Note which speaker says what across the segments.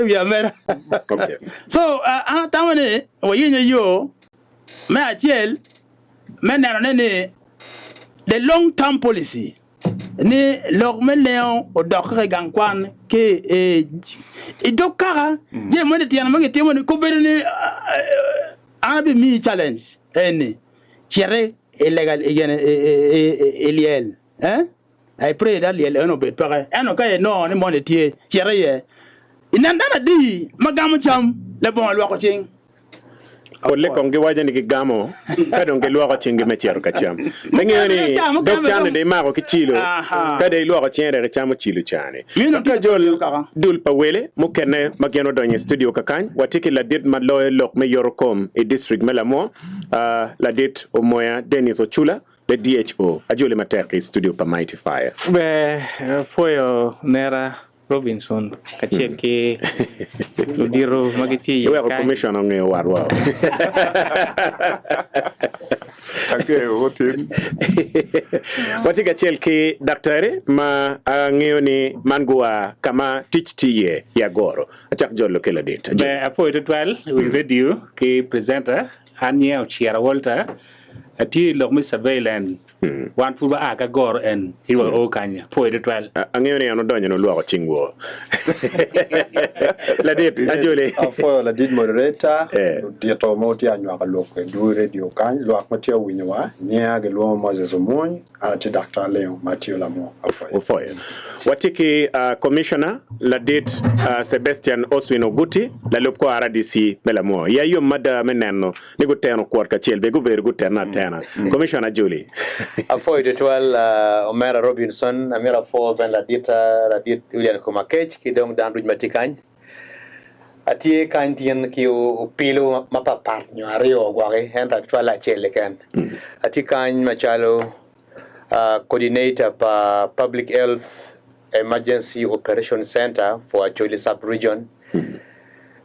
Speaker 1: Amedo wiya ameda.
Speaker 2: Okay.
Speaker 1: So an atamo ni wayenyo yo me acel me nenone ni the long term policy ni lok me lengo odok kaka i gang kwan ki i dog kaka jami moni tyene ma gitimo ni kobedo ni an abimiyi challenge eni citi i lega i lyel eh I pray that lyel eno obed peke ento ka inongo ni moni tye cit iye inen dano adi ma gamo cam labongo lwoko cing.
Speaker 2: Polle kong giwaco ni gigamo ka dong gilwoko cinggi me cito ka cam. Me ngeyo ni dog can-ni dong imako ki cilo, ka dong ilwoko cingi dok icamo cilo ca-ni. Ka jol dul pa wele mukene ma gin odonyo i studio kakany, watye ki ladit ma loyo lok me yoto kom i distrik me Lamwo, Ladit Omoya Dennis Ocula, The DHO, Ajoli matek i studio pa Mighty Fire.
Speaker 3: Ber apwoyo nera Robinson kacel ki ludito ma gitye iye
Speaker 2: Iweko
Speaker 3: kany.
Speaker 2: commissioner ongeyo watwa o.
Speaker 4: Angeyo otin.
Speaker 2: Watye kacel ki daktari ma angeyo ni man gua ka ma tic tye iye i Agoro. Acak jolo ki ladit. Ajoli.
Speaker 3: Ber apwoyo tutwal wi radio ki presenter. An nyinga Ocira Walter. Atye i lok me surveillance. Wan pud wa a ka goro en ci wa o kany. Apwoyo tutwal.
Speaker 2: Angeyo ni en odonyo ni olwoko cing woo. Ladit, Ajoli.
Speaker 4: Apwoyo ladit moderator, ludito ma wutye anywako lok kwedwu i radio kany, lwak ma tye awinyo wa, nyinga gilwongo Moses Omwony, an atye daktar lingo ma atiyo lamwok. Apwoyo.
Speaker 2: Opwoyo. Watye ki Commissioner ladit Sebestian Oswin Oguti, lalub kor RDC me Lamwor. Iya yom mada me neno ni guteno kwot kacel be gubedo gutene atena. Commissioner Julie.
Speaker 5: Apwoyo tutwal Omera Robinson, amito apwo bene ladita ladit William Komakech ki dong dano ducu ma tye kany. Atye kany tin ki opilo mapapat nyo aryo gwoki ento atwale acel keken. Atye kany macalo coordinator pa Public Health Emergency Operation Center for Acholi Sub Region.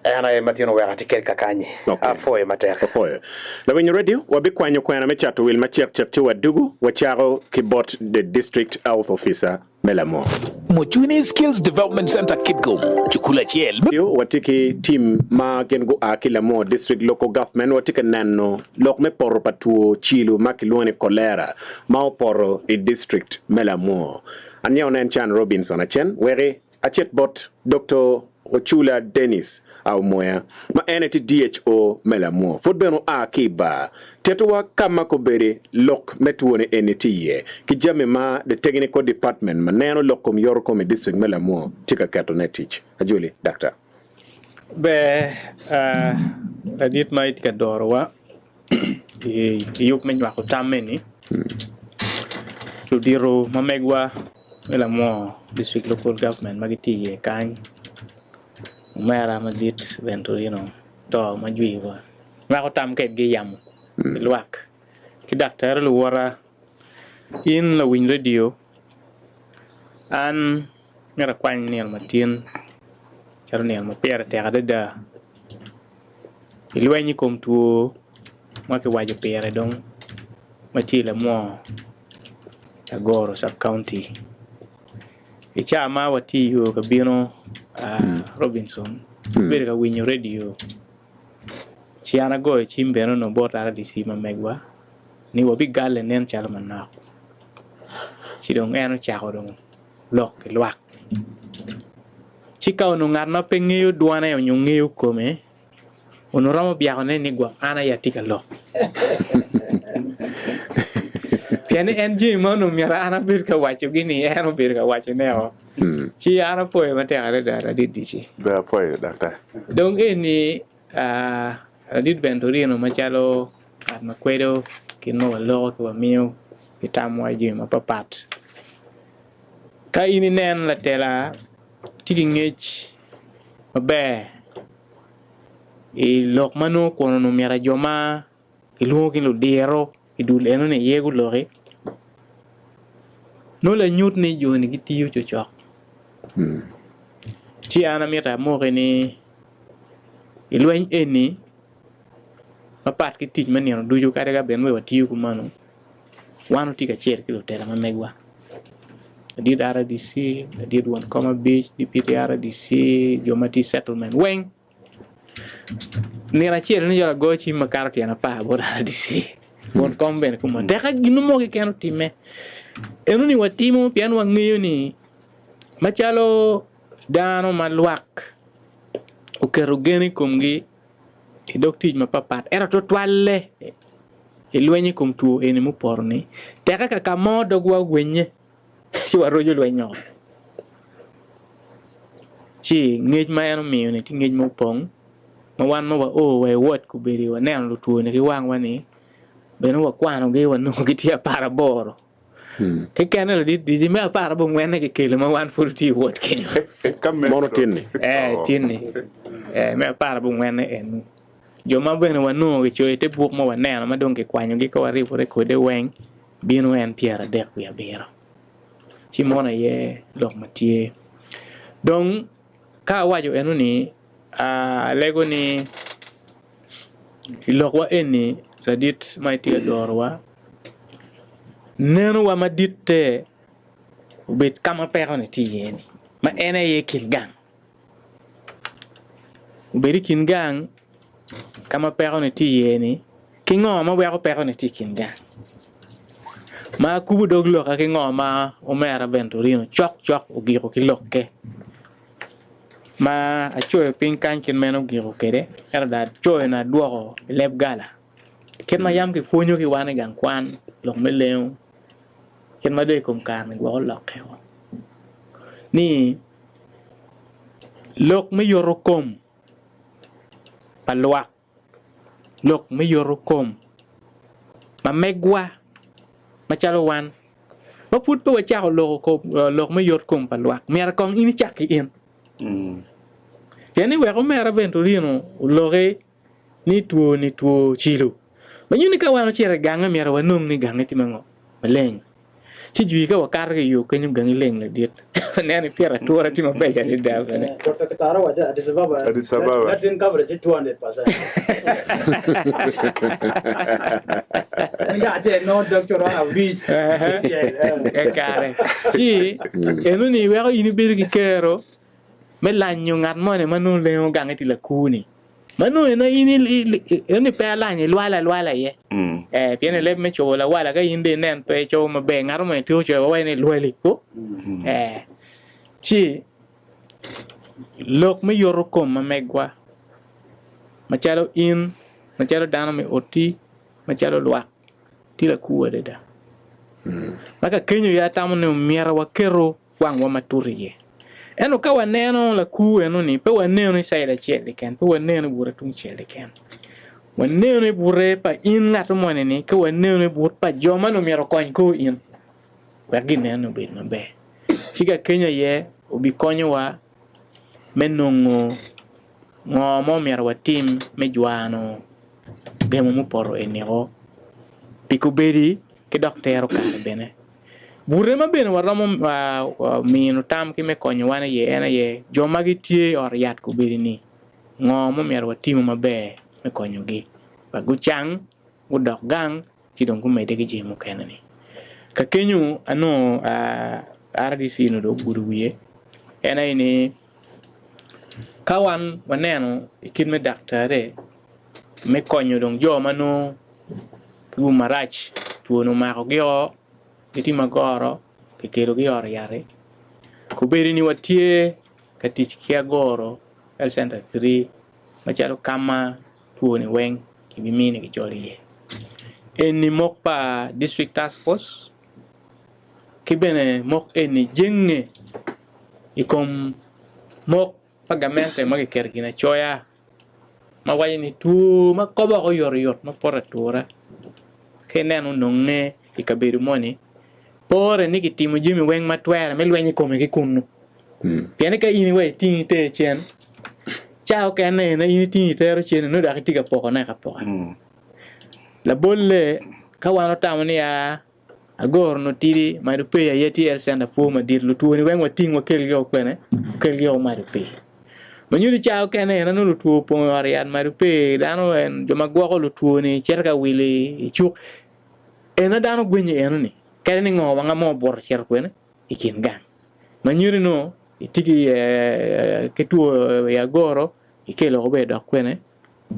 Speaker 5: En aye ma tin oweko atye kwede kakanyi. Apwoyo matek.
Speaker 2: Apwoyo. Lawiny radio, wabikwanyo kwena me cato wil macek cek ci wadugu wacako ki bot the District Health Officer me Lamor.
Speaker 6: Mucwini Skills Development Centre Kitgum, cukul acel me.
Speaker 2: Watye ki tim ma gin gua ki Lamor District Local Government watye ka neno lok me poto pa two cilo ma kilwongo ni Cholera ma opoto i district me Lamor. Anyewo nen can Robinson acen weki Acit bot Doktor Ocula Dennis Aomoya ma en aye tye DHO me Lamwo pud bene oa ki i bar titowa ka ma kobedi lok me twoni eni tye iye ki jami ma the Technical Department ma neno lok kom yoto kom i district me Lamwo tye ka keto ne tic. Ajoli, Daktar.
Speaker 3: Ber ladit ma itye ka dorowa i yub me nywako tam eni, ludito ma megwa me lamwor district local government ma gitye iye kany, omera madit Venturino to ma jwiwa nywako tam kwedgi i yamo ki lwak ki daktari luwota in lawiny radio an myero akwany nino matin calo nino ma pire tek adada. I lweny i kom two ma kiwaco pire dong ma tye i lamwor Agoro sub county i caa ma watye i yo ka bino Robinson abedo ka winyo radio ci an agoyo cim bene onongo bot RDC ma megwa ni wabigale nen calo manok ci dong en ocako dong lok ki lwak. Ci ka onongo ngat ma pe ngeyo dwone onyo ngeyo kome onongo romo byakone ni gwok an aye atye ka lok. Pien ni en jami ma onongo myero an abed ka wacogi-ni en obedo ka wacone o. Ci an apwoyo matek adada ladit Dici.
Speaker 4: Ber apwoyo daktar.
Speaker 3: Dong eni ladit Venturino macalo ngat ma kwedo kit ma waloko ki wamiyo ki tamwa i jami mapapat. Ka in inen latela tye ki ngec maber i lok ma nongo kun onongo myero jo ma kilwongo ki ludiro i dul enoni aye guloki, nongo lanyut ni joni gitiyo cocok. Ci an amito amoki ni i lweny eni mapat ki tic me nino ducu kadi ka bed ni watiyo kumeno, wan watye kacel ki lutela ma megwa. Ladit RDC, ladit won kom abic, Deputy RDC, jo ma tye i settlement weng. Nino acel ni calo agoyo cim makato tyen apar bot RDC, won kom bene kuma. Teka gin mo keken otimme. Eno ni watimo pien wangeyo ni macalo dano ma lwak oketo gen i komgi i dog tic mapatpat ento tutwalle i lweny i kom two eni mupoto-ni, teke ka ka mo dogwa ogwenye ci waroco lweny woko. Ci ngec ma en omiyo-ni tye ngec ma opong ma wan ma wao wa i wod kobedi waneno lutwo-ni ki wangwa-ni bene wakwanogi wanongo gitye aparaboro. Kekene ladit dici me aparabongwenne kikelo ma wan pud watye i wod kenyo.
Speaker 2: Mono tinni?
Speaker 3: Ee, tinni. Ee, me aparabongwenne enu. Jo ma bene wanongo kicoyo i te buk ma waneno ma dong kikwanyogi ka waribo rekode weng bino en pyeradek wiye abiro. Ci mono aye lok ma tye. Dong ka awaco eno ni, alego ni i lokwa eni ladit ma itye ka dorowa, nenowa maditte obed ka ma peko-ni tye iye-ni, ma en aye i kin gang. Obed i kin gang ka ma peko-ni tye iye-ni, ki ngo ma weko peko-ni tye i kin gang? Ma akubo dog lokka ki ngo ma omera Venturino cokcok ogiko ki lokke ma acoyo piny kany kit ma en ogiko kwede ento dong acoyo ni adwoko i leb gala kit ma yam kipwonyo ki wan i gang kwan lok me lengo kit ma dong i kom kare-ni gwok olokke ni Lok me yoto kom pa lwak, lok me yoto kom ma megwa macalo wan ma pud pe wacako loko lok me yot kom pa lwak myero kong in icak ki in. Pien ni wek omera Venturino oloki ni two ni two cilo ma nyuto ni ka wan ocito i gange myero wanong ni gange tye ma ngo maleng. Ci jwi ka wakato ki i yo kenyo gangi leng ladit. Waneno ipito atura tye mabeco adada bene.
Speaker 1: Dr. Kitara owaco Addis Ababa,
Speaker 7: Addis Ababa.
Speaker 1: Latin coverage tye 200%. Nga acel nongo dog coron abic.
Speaker 3: Kakare. Ci enoni weko in ibedo ki kero me lanyo ngat moni ma nongo lengo gange tye lakur-ni. Ma nongo eno in eno pe alanyo ilwalo alwala iye. Eh, pien i leb me cobo lawala ka in dong inen pe icobo maber, ngat mo tiko coyo wawaco ni ilwali. Ko? Eh, ci lok me yoto kom ma megwa macalo in, macalo dano me oti, macalo lwak tye lakur adada. Ma ka kenyo ya atamo ni omyero waketo wangwa matut iye. Ento ka waneno lakur eno-ni, pe waneno i caid acel keken, pe waneno i bute tungcel keken. Waneno i bute pa in ngat moni-ni, ki waneno i but pa jo ma nongo myero okony kor in wek ginen-ni obed maber. Ci ka kenyo aye obikonyowa me nongo ngo ma omyero watim me jwano gemo mupoto eniko pi kobedi ki dok tero kare bene. Bute ma bene waromo mino tam ki me konyo wan aye en aye jo ma gitye i ot yat kobedi ni ngo ma omyero watimo maber me konyogi wek gucang, gudok gang ci dong gumedde ki jami mukene ni. Ka kenyo anongo RDC ni dong ogudo wiye en aye ni ka wan waneno i kit me daktare me konyo dong jo ma nongo Two marac, twoni omakogi-o, gitye ma goro, kikelogi i ot yat-ti. Kobedo ni watye ka tic ki agoro Health Center Tree macalo ka ma twoni weng kibiminigi col iye. Eni mok pa District Task Force ki bene mok eni jenge i kom mok pa gamente ma kiketo i ginacoya. ma waco ni two ma kobo woko oyotoyot ma poto atura ka ineno ononge i kabedo moni pore ni kitimo jami weng ma twere me lweny i kome ki kunu pien ni ka in iweko itingi iter cen ca okene ene in itingi itero cen nongo dok itye ka pokone apoka labolle ka wan otamo ni aa Agoro onongo tidi, Mado Pei aye tye Health Center pwo madit, lutwo ni weng wating wakelgi o kwene, wakelgi o Mado Pei. Ma nyuto ca okene en nongo lutwo opong i ot yat Mado Pei, dano en jo ma gwoko lutwo ni cito ka wil i cuk, ena dano gwenyo eno ni, kadi ni ngo wanga mo obuto ocito kwene. i kin gang. Ma nyuto ni nongo itye ki two i agoro ikelo woko bene dok kwene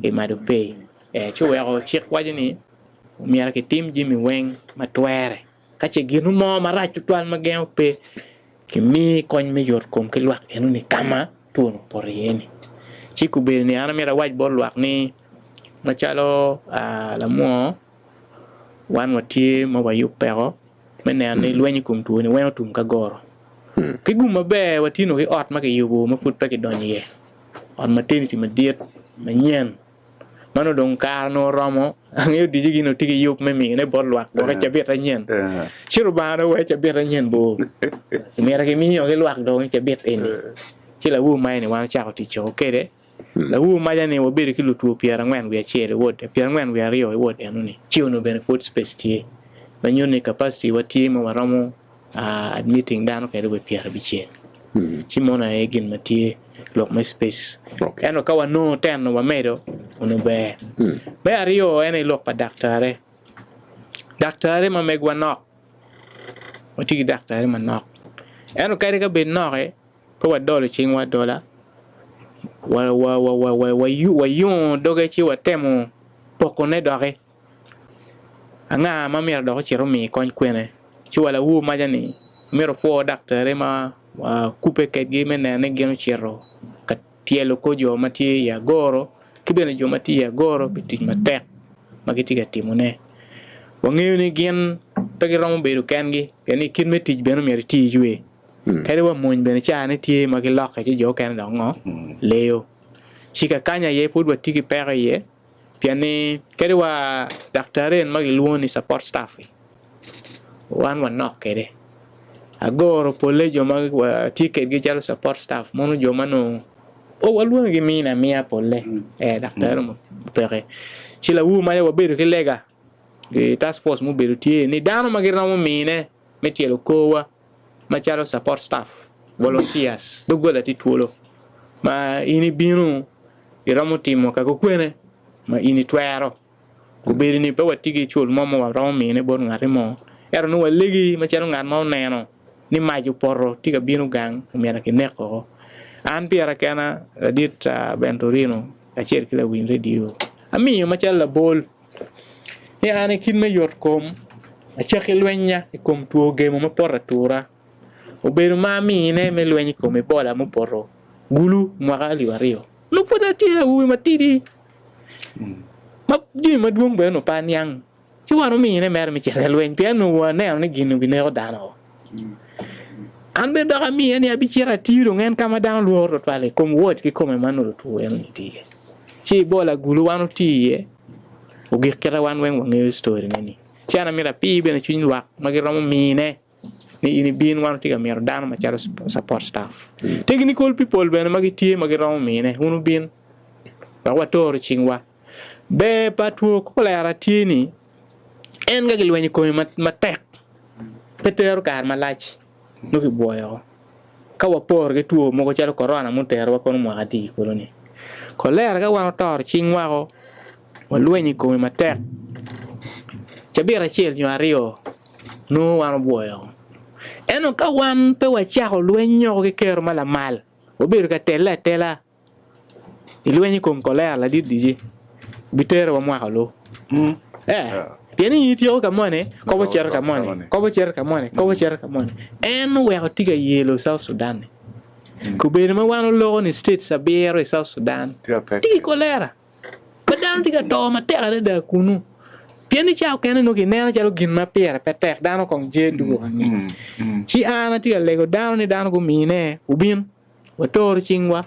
Speaker 3: i mado pee. Ci oweko cik waco ni myero kitim jami weng ma twere. Ka ce gin mo marac tutwal ma gengo pe, kimi kony me yotkom ki lwak enoni ka ma twon opoto iye-ni. Ci kobedo ni an amyero awac bot lwak ni, macalo lamwoo, wan watye ma wayub peko me neno ni lweny i kom two-ni weng otum ka goro. Ki gum maber, watye nongo ki ot ma kiyubo ma pud pe kidonyo iye, ot maternity madit manyen. Ma nongo dong kare onongo oromo, angeyo dicigi onongo tye ki yub me miyone bot lwak gwok i cabit anyen. Ci Rubanga dong oweko cabit anyen bor. Myero kimiyo ki lwak dong i cabit eni. Ci lawor maca-ni wan ocako tic coko kwede. Lawor maca-ni wabedo ki lutwo pyerangwen wiye acel i wod, pyerangwen wiye aryo i wod enoni. Ci onongo bene pwod space tye, ma nyuto ni capacity wa tye ma waromo admitting dano kwede wa i pyerabicel. Ci mono aye gin ma tye lok me space. Ento ka wanongo ten wamedo onongo ber. Me aryo en aye lok pa daktare. Daktare ma megwa nok, watye ki daktare manok. Ento kadi ka bed noki, pe wadolo cingwa adola, wayungo doge ci watemo pokone doki. Anga ma myero dok ocit omi kony kwene? Ci wa lawor maca ni, Myero opwo daktari ma wakubbe kedgi me neno ni gin ocito ka tyelo kor jo ma tye i agoro ki bene jo ma tye i agoro pi tic matek ma gitye ka timone. Wangeyo ni gin pe giromo bedo kengi pien ni kit me tic bene myero iti iywe. Kadi wa mony bene caa-ne tye ma gilokke ci jo okene dok ngo? Leyo. Ci kakany aye pud watye ki peko iye. Pien ni kadi wa daktari-en ma gilwongo ni support staff-fi, wan wanok kwede. Agoro polle jo ma watye kwedgi calo support staff mono jo ma nongo o walwongogi mine amiya polle, ee daktari mo peke. Ci lawur maca wabedo ki lega i task force mubedo tye ni dano ma giromo mine me tyelo korwa macalo support staff, volunteers, doggola tye twolo ma in ibino iromo timo ka kukwene ma in itwero. Obedo ni pe watye ki cul mo ma waromo mine bot ngati mo, ento nongo walegi macalo ngat ma oneno ni mac opoto tye ka bino gang omyero kinek woko. An pira kena ladit Bentorino kacel ki lawiny redio amiyo macalo labol ni an i kit me yot kom acaki lwenya i kom two gemo ma poto atura. Obedo ma amine me lweny i kom Ebola mupoto gulu mwaka alip aryo. Nongo pud atye awobi matidi ma jami madwong bene onongo pe aniang. Ci wan omine mere me cito ka lweny pien onongo waneno ni gin-ni obineko dano. An bene dok amiye ni abicito atiyo dong en ka ma dano lworo twatwal i kom wod kikome ma nongo two eno-ni tye iye. Ci Ebola gulu wan otiyo iye ogik kite wan weng wangeyo story ne-ni. Ci an amito apii bene cwiny lwak ma giromo mine. ni in ibin wan watye ka mito dano macalo support staff. Technical people bene ma gitye ma giromo mine wun wubin wek wator cingwa. Ber pa two kolera tye ni en ka gilwenyo i kome matek pe tero kare malac nongo kibwoyo oko. Ka waporo ki two mogo calo korona muterowa kono mwaka adi kulu-ni. Kolera ka wan otoro cingwa oko walwenyo i kome matek cabit acel nyo aryo nongo wan obwoyo. Ento ka wan pe wacako lweny woko ki kero ma lamal, wabedo ka telle atela i lweny i kom kolera ladit dici biterowa mwaka lu. Eh, pien in ityeko ka moni, kobo cito ka moni, kobo cito ka moni, kobo cito ka moni. En oweko tye ka yelo South Sudan-ni. Kabedo ma wan oloko ni states abiro i South Sudan tye ki kolera. Ma dano tye ka to matek adada kunu pien ni ca okene nongo kineno calo gin ma pire pe tek dano kong jer dwogo angec. Ci an atye ka lego dano ni dano gumine obin wator cingwa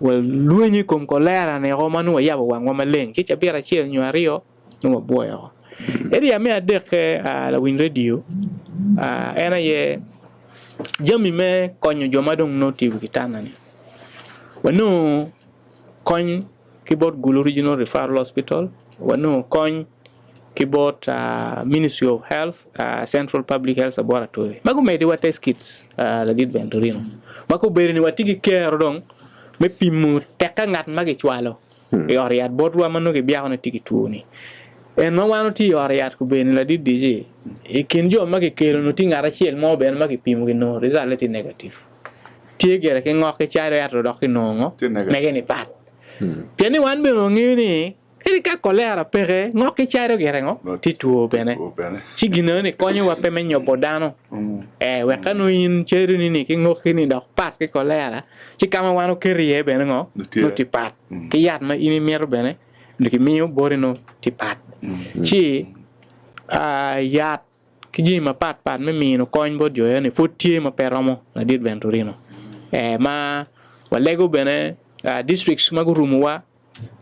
Speaker 3: walwenyo i kom kolera ni oko ma nongo wayabo wangwa maleng ci cabit acel nyo aryo nongo wabwoyo oko. Area me adekke lawiny radio en aye jami me konyo jo ma dong nongo tye i wi kitanda ni wanongo kony ki bot Gulu Regional Referral Hospital, wanongo kony ki bot Ministry of Health, Central Public Health Laboratory ma gumediwa test kits ladit Venturino ma kobedo ni watye ki kero dong me pimo tekke ngat ma gicwalo i ot yat botwa ma nongo gibyako ni tye ki two ni. En ma wan watye i ot yat kobedi ladit dici, i kin jo ma kikelo onongo tye ngat acel mo bene ma kipimo kinongo rijalle tye negative. Tye gire ki ngok ki calo ento dok kinongo ngo? Mege ni pat. Pien ni wan bene wangeyo ni kadi ka kolera peke, ngok ki calo gire ngo? Tye two bene. Ci gin eno ni konyowa pe me nyobo dano. Ee, wek ka nongo in cadoni ni ki ngokki ni dok pat ki kolera, ci ka ma wan oketo iye bene ngo? Nongo tye pat. Ki yat ma in imito bene nyo kimiyo boti nongo tye pat. Ci yat ki jami mapat pat me mino kony bot jo eno-ni pud tye ma pe romo ladit Venturino. Ma walego bene districts ma gurumowa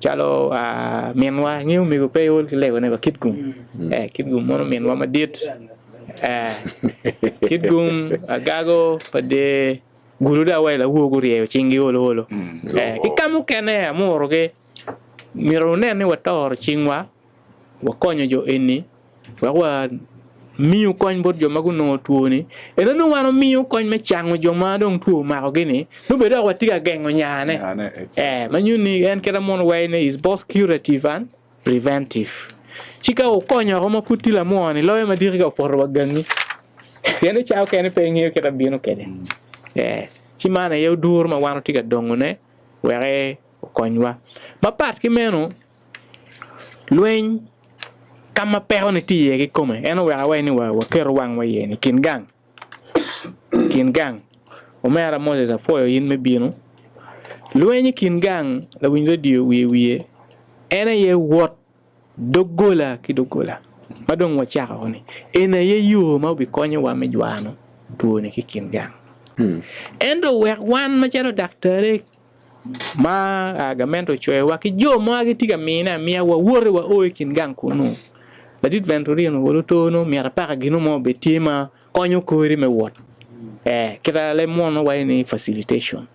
Speaker 3: calo minwa ingeyo omego pe iol ki legone wa Kitgum, Kitgum mono minwa madit, Kitgum, Agago, Pader, Gulu dong awaci lawor guryeyo cinggi olo olo. Ki ka mukene amurogi. Myero wunen ni watoro cingwa, wakonyo jo eni wek wamiyu kony bot jo ma gunongo two-ni. Ento nongo wan omiyo kony me cango jo ma dong two omakogi-ni, nongo bene dok watye ka gengo nyane. Ee, ma nyuto ni en kite mono waco ni is both curative and preventive. Ci ka wukonyo woko ma pud tye lamwoo-ni, loyo madiki ka opoto wa gangi. Pien ni cawa okene pe ingeyo kite bino kwede. Ee, ci man aye oduro ma wan watye ka dongone wek okonywa. Mapat ki meno, lweny ka ma peko-ni tye iye kikome en oweko awaci ni waketo wangwa iye ni i kin gang, i kin gang. Omera Moses apwoyo in me bino. Lweny i kin gang lawiny redio wiye wiye en aye wot doggola ki doggola ma dong wacako-ni. Eni aye yo ma obikonyowa me jwano two-ni ki i kin gang. Ento wek wan macalo daktari Ma gamente ocoyowa ki jo ma gitye ka mine amiya wawote wao i kin gang kunnu. Ladit Venturino olo to nongo myero apaka gino mo obed tye ma konyo kori me wot. Ee, kita leb munu waco ni facilitation.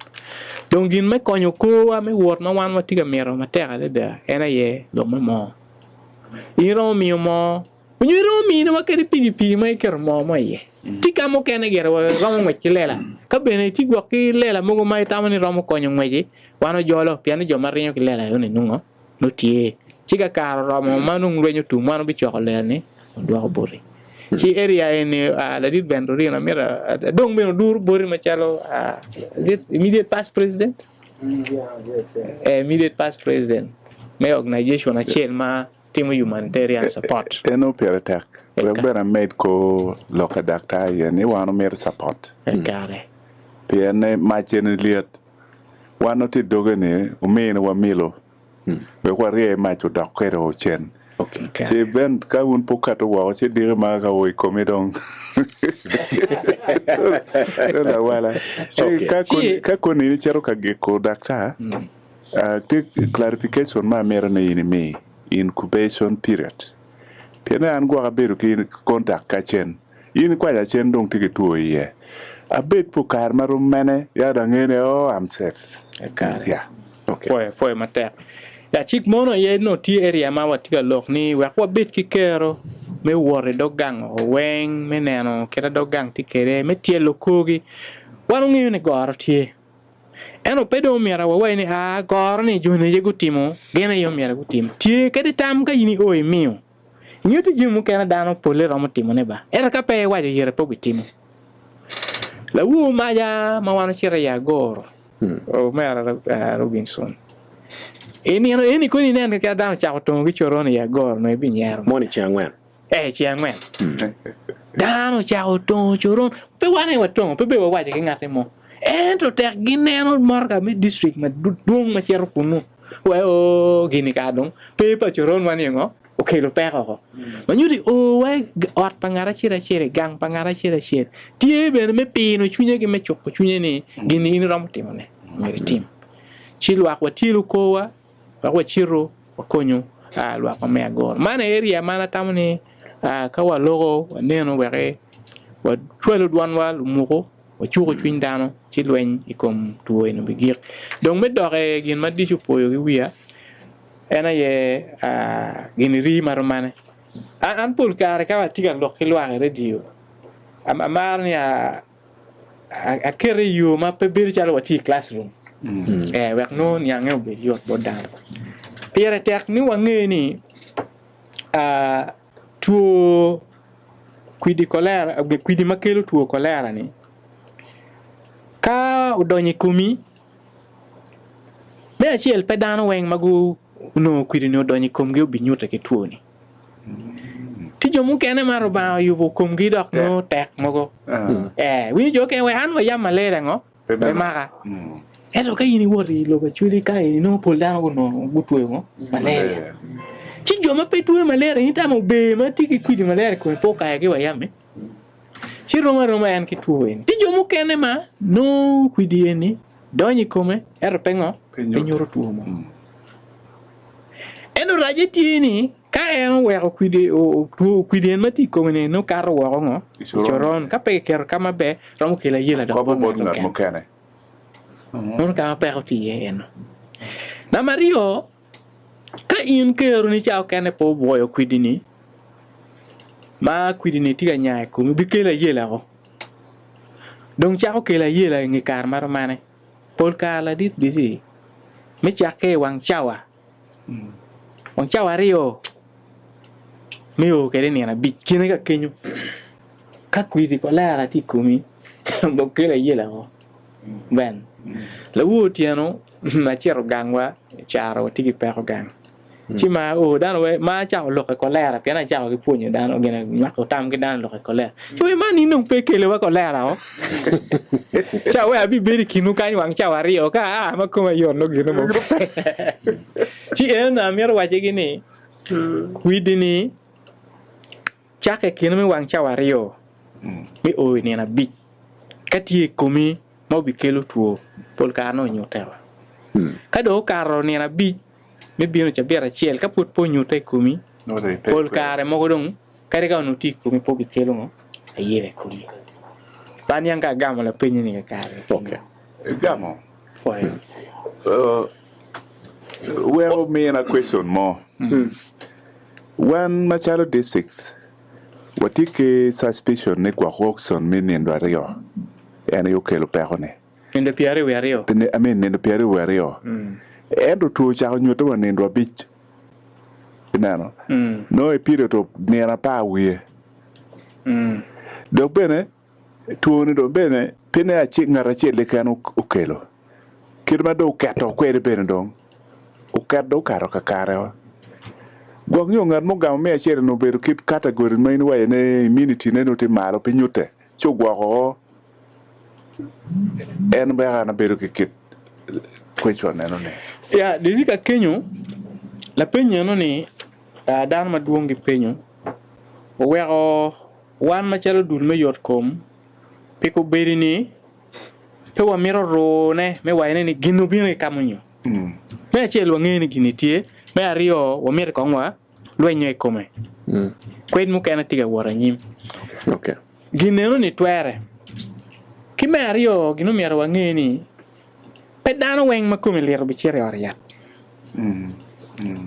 Speaker 3: Dong gin me konyo korwa me wot ma wan watye ka mito matek adada en aye lok me moo. In iromo miyo moo Onyo iromo mine wa kadi pikipiki ma iketo moo mo iye. Tye ka mukene gire wa romo ngwec ki lela. Ka bene itye gwok ki lela mogo ma itamo ni romo konyo ngweci, wan ojolo pien ni jo ma ringo ki lela eno-ni nongo nongo tye. Ci ka kare oromo ma nongo lweny otum wan wabicoko lela-ni wadwoko boti. Ci area eni ladit Venturino amito adong bene oduru boti macalo is it immediate past president? Immediate past president me organization acel ma timo humanitarian support.
Speaker 7: Eno pire tek wek bene amed kor lok ka daktar iye ni wan omito support pien ni mac eni lyet wan nongo tye i doge ni omini wa milo wek warye mac odok kwede o cen ci ben ka wun pe wukato woko ci diki ma ka o i komi dong lawala ci ka koni in icito ka giko daktar Tye clarification ma amito ni in imi, incubation period. Pien ni an gwok abedo ki contact ka cen, in ikwanyo acen dong tye ki two iye. Abed pi kare ma rom mene ya dong angeyo ni oh I'm safe.
Speaker 3: Kare.
Speaker 7: Yeah.
Speaker 3: Pwoyo, pwoyo matek. Ya cik mono aye nongo tye area ma watye ka lok ni wek wabed ki kero me wot i dog gang oko weng me neno kit ma dog gang tye kwede, me tyelo korgi. Wan wangeyo ni goro tye. Ento pe dong omyero wawaci ni, 'Aa, goro-ni joni aye gutimo, gin aye omyero gutim. Tye kadi tam ka in io imiyo. Inyutti jami mukene dano polle romo timone ba, ento ka pe iwaco ire pe obitimo. Lawor maca ma wan ocito i agoro, omera Robinson, i nino eni koni inen keken dano ocako tongo ki coron i agoro nongo ibinyero.
Speaker 2: Moni ceng angwen.
Speaker 3: Ee, ceng angwen. Dano ocako tongo coron. Pe wan aye watongo, pe bene wawaco ki ngatti mo. Ento tek gineno motoka me district madwong ma cito kunnu, wai oo gini kara dong pe pa coron wa ni ngo okelo peko oko. Ma nyuto o wa i ot pa ngat acel acel, i gang pa ngat acel acel, tye bene me pino cwinye ki me cuko cwinye ni gini in iromo timone, myero itim. Ci lwak watyelo korwa wek wacitu wakonyu lwak ma me agoro. Man aye area ma an atamo ni ka waloko waneno wek wacwalo dwanwa lumuku wacuko cwiny dano ci lweny i kom two eni obigik. Dong me dok i gin ma dic opoyo ki wiya en aye gin rii ma romane. An pol kare ka atye ka lok ki lwak i radio amaro ni akete i yo ma pe bedo calo watye i classroom wek nongo niange obed yot bot dano. Pire tek ni wange ni. Two kwidi kolera, kwidi ma kelo two kolera ni ka odonyo i komi, me acel pe dano weng ma gunongo kwidi-ni odonyo i komgi obinyute ki two-ni. Tye jo mukene ma Rubanga oyubo komgi dok nongo tek mogo. Ee, winyo jo mukene wek an wayam malaria ngo? Pe maka. Ento ka in iwoto i lobo Acholi ka eni nongo pol dano gunongo gutweyo ngo? Malaria. Ci jo ma pe tweyo malaria in itamo ober ma tye ki kwidi malaria i kome pe okayo ki wayam-mi? Ci rom aroma en ki two eni. Tye jo mukene ma nongo kwidi eni donyo i kome ento pe ngo? Pe nyuto two mo. Ento racce tye ni ka en oweko kwidi two kwidi en ma tye i kome ni nongo kato woko ngo? I coron. Ka pe kiketo ka maber romo kelo ayela dok bot ngat mukene. Meno ka ma peko tye iye eno. Namba aryo, Ka in keroni ca okene pe obwoyo kwidi-ni, ma kwidi-ni tye ka nya i komi, bikelo ayela woko. Dong cako kelo ayela i nge kare ma romane. Pol kare ladit bici me cakke i wang cawa, wang cawa aryo me o kwede i nino abic kine ka kenyo. Ka kwidi kolera tye i komi, dong kelo ayela woko. Ben, Lawor otyeno acito gangwa i caro watye ki peko gang. Ci ma oo dano wai ma acako lok i kolera pien acako ki pwonyo dano gin nywako tam ki dano lok i kolera. Ci wai man in dong pe ikeliwa kolera o. Ci awe abibedo i kinwu kany wang cawa aryo ka aa ma koma yot nongo gino mo pe. Ci en onongo amito wacigi ni kwidi-ni Cakke i kine me wang cawa aryo me o i nino abic, ka tye i komi ma obikelo two, pol kare nongo onyutte o. Ka dong okato nino abic me bino i cabit acel, ka pwod pe onyutte i komi, pol kare mogo dong kadi ka onongo tye i komi pe obikelo ngo ayela i komi. Pe aniang ka agamo lapenyi ni kakare.
Speaker 7: Igamo.
Speaker 3: Pwoyo.
Speaker 7: Wek omina question mo. Wan macalo districts watye ki suspicion ni gwok auction me nindo aryo en aye okelo peko ni.
Speaker 3: Nindo pyeraryo wiye aryo.
Speaker 7: I mean nindo pyeraryo wiye aryo. Ento two ocako nyutte wa nindo abic ineno nongo i period of nino apar wiye dok bene Two-ni dong bene pe ni ngat acel keken okelo, kit ma dong oketo kwede bene dong oket dong okato kakare. Gwok nyo ngat mugamo me acel onongo obedo kit category ma in iwaco ni immunity ne nongo tye malo pe nyutte ci ogwoko en weko an abedo ki kit question eno ni.
Speaker 3: Ya, disi ka kenyo, lapeny eno ni dano madwong gipenyo oweko Wan macalo dul me yotkom, pi kobedo-ni, pe wamito rune me wacone ni gin obino ki ka munyo. Me acel, wangeyo ni gin-ni tye. Me aryo, wamito kong wa lwenyo i kome. Kwed mukene tye ka wot anyim. Gin eno-ni twere. Ki me aryo, gin omyero wange ni pe dano weng ma kome lit obicito i ot yat.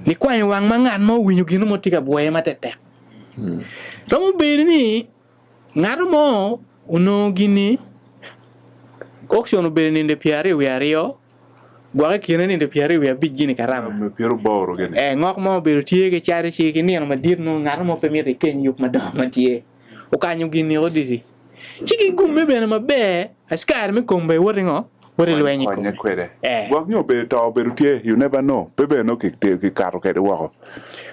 Speaker 3: Nikwanyo wang ma ngat mo owinyo gin mo tye ka bwoye matek tek. Romo bedo ni ngat mo onongo gin-ni auction obedo nino pyeraryo wiye aryo gwok i kine nino pyeraryo wiye abic gini karama. Ee, ngok mo obedo tye ki cadi ci ki nino madit nongo ngat mo pe mito ikeny yub madongo ma tye okanyo gin-ni odici. Ci gigumme bene maber, askari me kom bene woti ngo? Woti lweny i
Speaker 7: Konye
Speaker 3: kome.
Speaker 7: kwede.
Speaker 3: Ee.
Speaker 7: Gwok nyo obedo to obedo tye, you never know, pe bene nongo kikato kwede woko.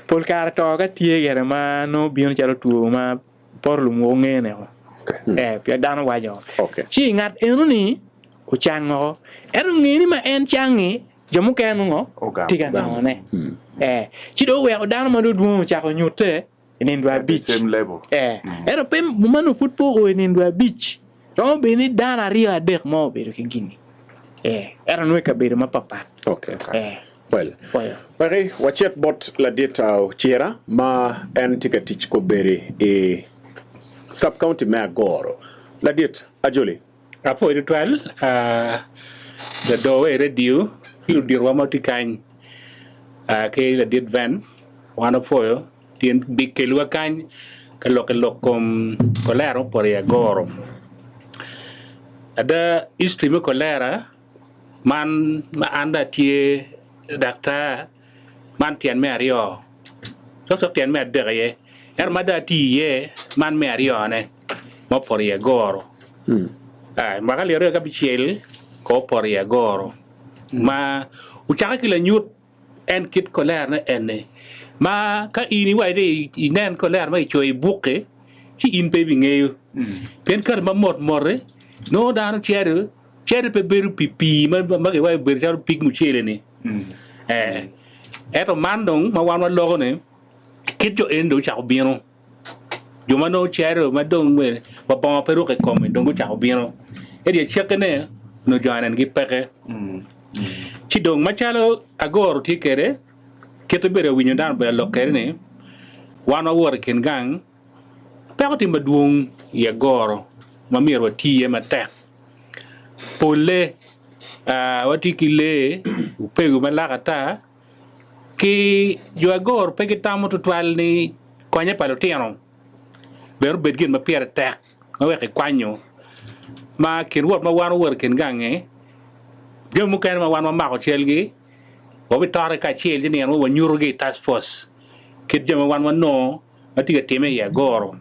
Speaker 3: Pol kare to ka tye gire ma nongo bino calo two ma poto lumwoko ngene o. Ee, pien dano waco.
Speaker 2: Okay.
Speaker 3: Ci ngat eno-ni ocang oko. Ento nge ni ma en cang-ngi, jo mukene nongo
Speaker 7: Ogamo.
Speaker 3: tye ka nongone. Ee, ci dong oweko dano ma dong dwong ocako nyutte i nino dwe abic. Ee, ento pe ma nongo pud pe oo i nino dwe abic, romo bedo ni dano aryo adek mo obedo ki gin-ni. Ee, ento nongo i kabedo mapatpat.
Speaker 2: Okay.
Speaker 3: Ee.
Speaker 2: Well,
Speaker 3: Pwoyo.
Speaker 2: weki wacit bot ladit Ocira ma en tye ka tic kobedi i sub county me Agoro. Ladit Ajoli.
Speaker 8: Apwoyo tutwal lador i radio ki luditowa ma tye kany ki ladit Van wan wapwoyo pien bikeliwa kany ka lok i lok kom kolera mupoto i agoro. Ada history me kolera man ma an dong atye daktar man tyen me aryo. Cokcok tyen me adek aye, ento ma dong atye iye man me aryone ma opoto i agoro. I mwaka alip aryo ki abicel ko opoto i agoro ma ocakke ki lanyut en kit kolerane eni ma ka in iwaco ni inen kolera ma kicoyo i buk-ki ci in pe ibingeyo pien kati ma mot mot-ti nongo dano cito cito pe bedo pi pii ma kiwaco bedo calo pig mucele-ni. Ee, ento man dong ma wan waloko-ni kit jo eni dong ocako bino. Jo ma nongo cito ma dong wa bongo pe ruko i kome dong gucako bino. Ento i acakkine onongo jo anengi peke. Ci dong macalo agoro tye kwede, kit ma ibedo ka winyo dano obedo ka lok kwede ni, wan wawoto i kin gang, peko tye madwong i agoro ma myero wati iye matek. Polle watye ki lee, opego ma lak ata, ki jo agoro pe gitamo tutwal ni konye pa lutino bene obed gin ma pire tek ma weko ikwanyo ma kin wot ma wan owoto i kin gangi jami mukene ma wan wamako calgi wabitore kacel ci nino mo wanyutogi i task force kit jami ma wan wanongo ma tye ka time i agoro.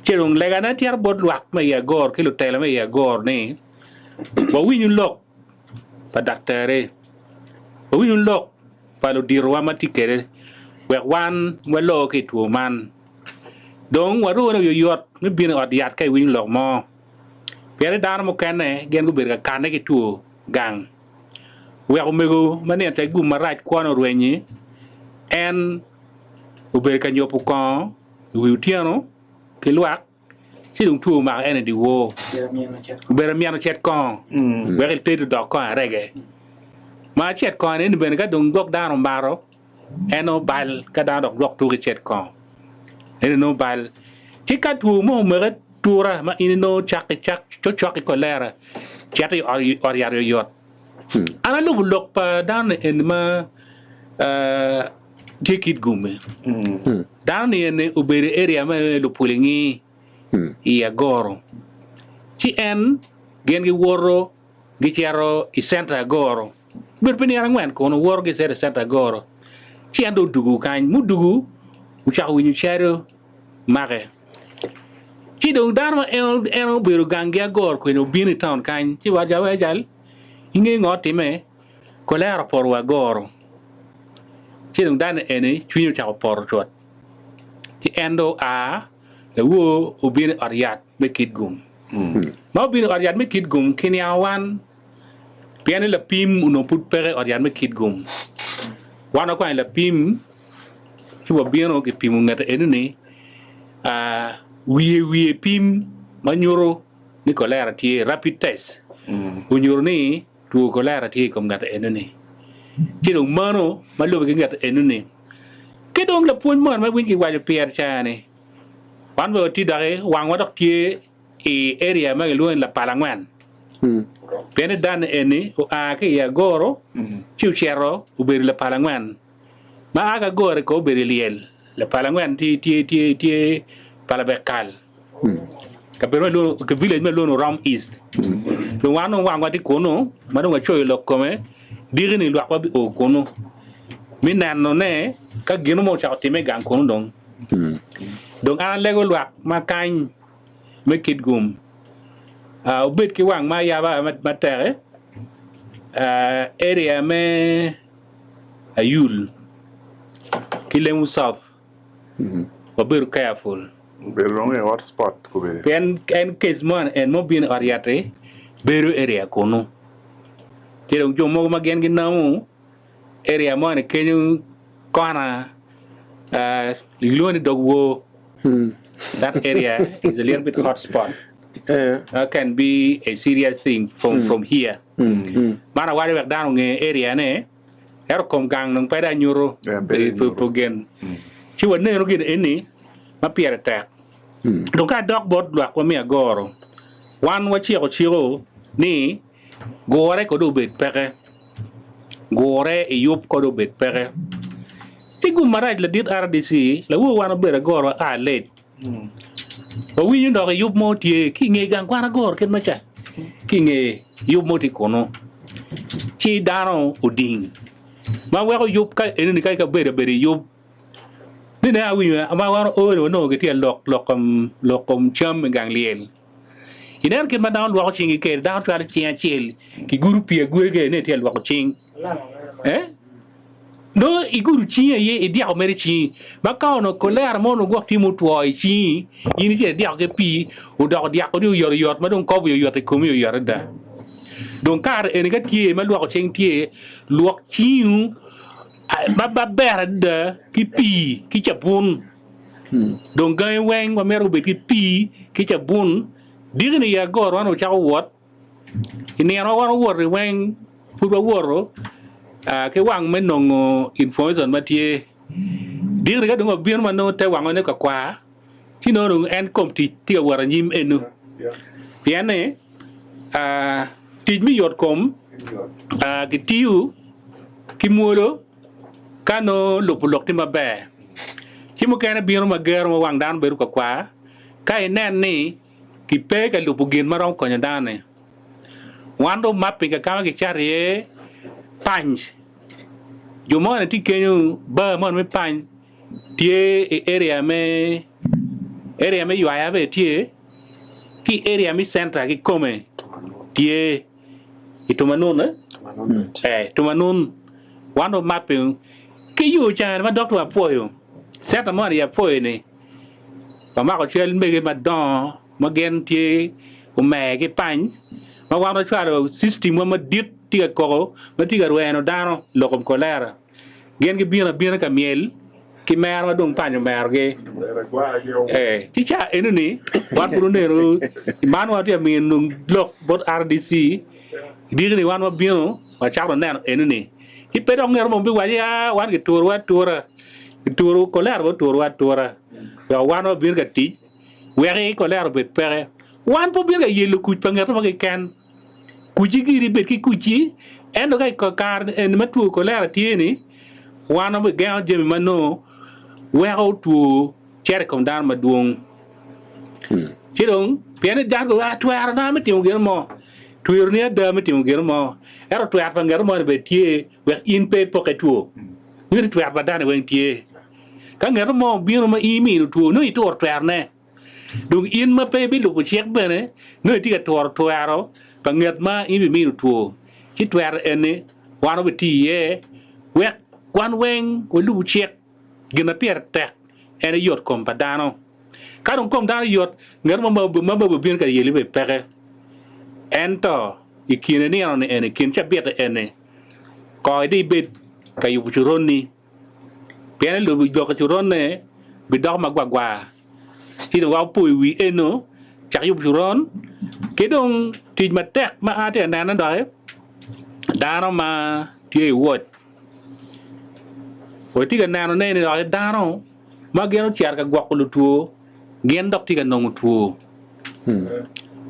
Speaker 8: Ci dong legane tyero bot lwak me i agoro ki lutela me i agoro ni wawinyu lok pa daktari, wawinyu lok pa luditowa ma tye kwede wek wan walor ki i two man. Dong warune oyoyot me bino i ot yat ka iwinyo lok mo, pien ni dano mukene gin gubedo ka kanne ki two gang. Wek omego ma nino ca gum marac kwone orwenyi, en obedo ka nyopo kongo i wi otyeno ki lwak ci dong two omako en i dyewor. Obedo amyeno cet kongo wek eted odok kongo arege. Ma cet kongo eni bene ka dong gwok dano omato en nongo bal ka dano dok dwok tuko i cet kongo eni nongo bal. Ci ka two mo omaki atura ma in inongo cak cokcok ki kolera cit i ot yat oyoyot. An alubo lok pa dano ni eni ma tye kit gumi. Dano ni eni obedo i area me Lupulingi i Agoro. Ci en gin giwoto gicito i center Agoro. Obedo pi nino angwen kunu woto gicito i center Agoro. Ci en dong odugu kany. Mudugu ocako winyo cado make. Ci dong dano ma en obedo gang ki Agoro kwede obino i taun kany ci waco aye jal inge ngo time kolera opoto wa Agoro. Ci dong dano eni cwinye ocako poto cut ci en dong oa lawor obino i ot yat me Kitgum. Ma obino i ot yat me Kitgum kiniango wan pien ni lapim onongo pud peke i ot yat me Kitgum. Wan wakwanyo lapim ci wabino kipimo ngete eno-ni wiye wiye pim ma nyuto ni kolera tye, rapid test, onyuto ni two kolera tye i kom ngat eno-ni. Ci dong mano ma lube ki ngat eno-ni. Ki dong lapwony moni ma iwinyo kiwaco pire ca-ni, wan bene watye doki wangwa dok tye i area ma kilwongo ni Lapalangwen. Pien ni dan eni oa ki i Agoro ci ocito obedo i Lapalangwen. Ma a ki Agoro ko obedo i lyel. Lapalangwen tye tye tye tye Palabek-kal. Kabedo ma ilwongo ki village ma ilwongo ni Orom East. Dong wan dong wangwa tye kunu ma dong wacoyo lok kome diki ni lwakwa bi o kunu me neno ne ka gino mo ocako time i gang kunu dong. Dong an alego lwak ma kany me Kitgum wubed ki wang ma ayaba matek area me Ayul ki Lemu South wabedo careful.
Speaker 7: Obedo dong i hot spot kobedi.
Speaker 8: Pien en case mo en ma obino i ot yat-ti bedo area kunu. Ci dong jo mogo ma gin ginamo area moni kenyo kona gilwongo ni dog wor. That area is a little bit hot spot. That can be a serious thing from, from here. Man awaco wek dano onge area ne ento kom gang dong pe dong anyuto pi gin. Ci wanenu gin eni ma pire tek. Dong ka adok bot lwakwa me agoro, wan waciko ciko ni gure kodi obed peke, gure i yub kodi obed peke. Ci gum marac ladit RDC lawor wan obedo agoro a late. Wawinyo dok i yub mo tye ki i nge gang kwan agoro kit maca ki i nge yub mo tye kunu ci dano oding ma weko yub ka enoni ka ikabedo abedo i yub. Ni ne awinyo ma wan oo ni wanongo gitye ka lok lok kom lok kom cam i gang lyel. Ineno kit ma dano lwoko cinggi kwede, dano cwalo cing acel kigudo pii aguda kwede ni etye ka lwoko cing. Eh? Nongo igudo cingi aye idyeko mere cingi. Ma ka onongo kolera mo onongo gwok tye mutwo i cingi, in icito idyeko ki pii, odoko dyakoni oyotoyot ma dong kobo oyot i komi oyot adada. Dong kare eni ka tye ma lwoko cing tye, lwok cingi maber adada ki pii ki cabun. Dong gangi weng wamito gubed ki pii ki cabun. Diki-ni i agor wan wucako wot, i nino ma wan wawoto-ni weng pud wawoto ki wang me nongo information ma tye. Diki-ni ka dong wabino ma nongo te wangwa ne kakwar ci nongo dong en kom tic tye ka wot anyim eno pien ni tic me yot kom kitiyo ki mwolo ka nongo lubo lok tye maber ci mukene bino ma gero ma wang dano bedo kakwar ka inen ni kipe ka lubo gin ma romo konyo dano-ni. Wan dong mapping ka ka ma kicato iye panc jo moni tye kenyo bar moni me panc tye i area me area me ywaya bene tye ki i area me center kikome tye i Tumanun eh Tumanun wan dong mapping ki yo cani ma dok apwoyo center moni i apwoyo ni wamako cal mege madongo ma gin tye omer ki pany ma wan wacwalo system wa madit tye ka koko ma tye ka rweno dano lok kom kolera. Gin gibino abina ka myel ki mero ma dong pany omerogi. Ee, ci ca enoni wan pud oneno man wan watye ka miyo lok bot RDC diki-ni wan wabino wacako neno enoni ci pe dok ngat mo biwaco aa wan giturowa atura gituro kolera bene oturowa atura wek wan wabin ka tic wek kolera obed peke. Wan pe wabino ka yelo kuc pa ngat mo keken. Kucci giri bed ki kucci, ento ka i kare eni ma two kolera tye-ni, wan wabigengo jami ma nongo weko two cito i kom dano madwong. Ci dong, pien ni dano giwaco, Twerona me timo gin mo. Tweroni ada me timo gin mo, ento twero pa ngat moni bene tye wek in pe ipokke two. Nyuto ni twero pa dano weng tye. Ka ngat mo obino ma in imino two, nongo ituro twerone. Dong in ma pe ibilubo cik bene, nongo itye ka turo twero pa ngat ma in ibimino two. Ci twero eni wan wabitiyo iye wek wan weng walubu cik. Gin ma pire tek en aye yot kom pa dano. Ka dong kom dano yot, ngat mo ma bene obino ka yeli bene peke. Ento i kine nino-ni eni, i kin cabit-ti eni, kong idong ibed ka yubo coronni. Pien i lobo jok coronne bidoko magwagwa, ci dong wek opo i wi eno, cak yubo coron, ki dong tic matek ma an atye ka nene doki, dano ma tye i wod. Watye ka nenone ni doki dano ma gin ocito ka gwoko lutwo gin dok tye ka nongo two.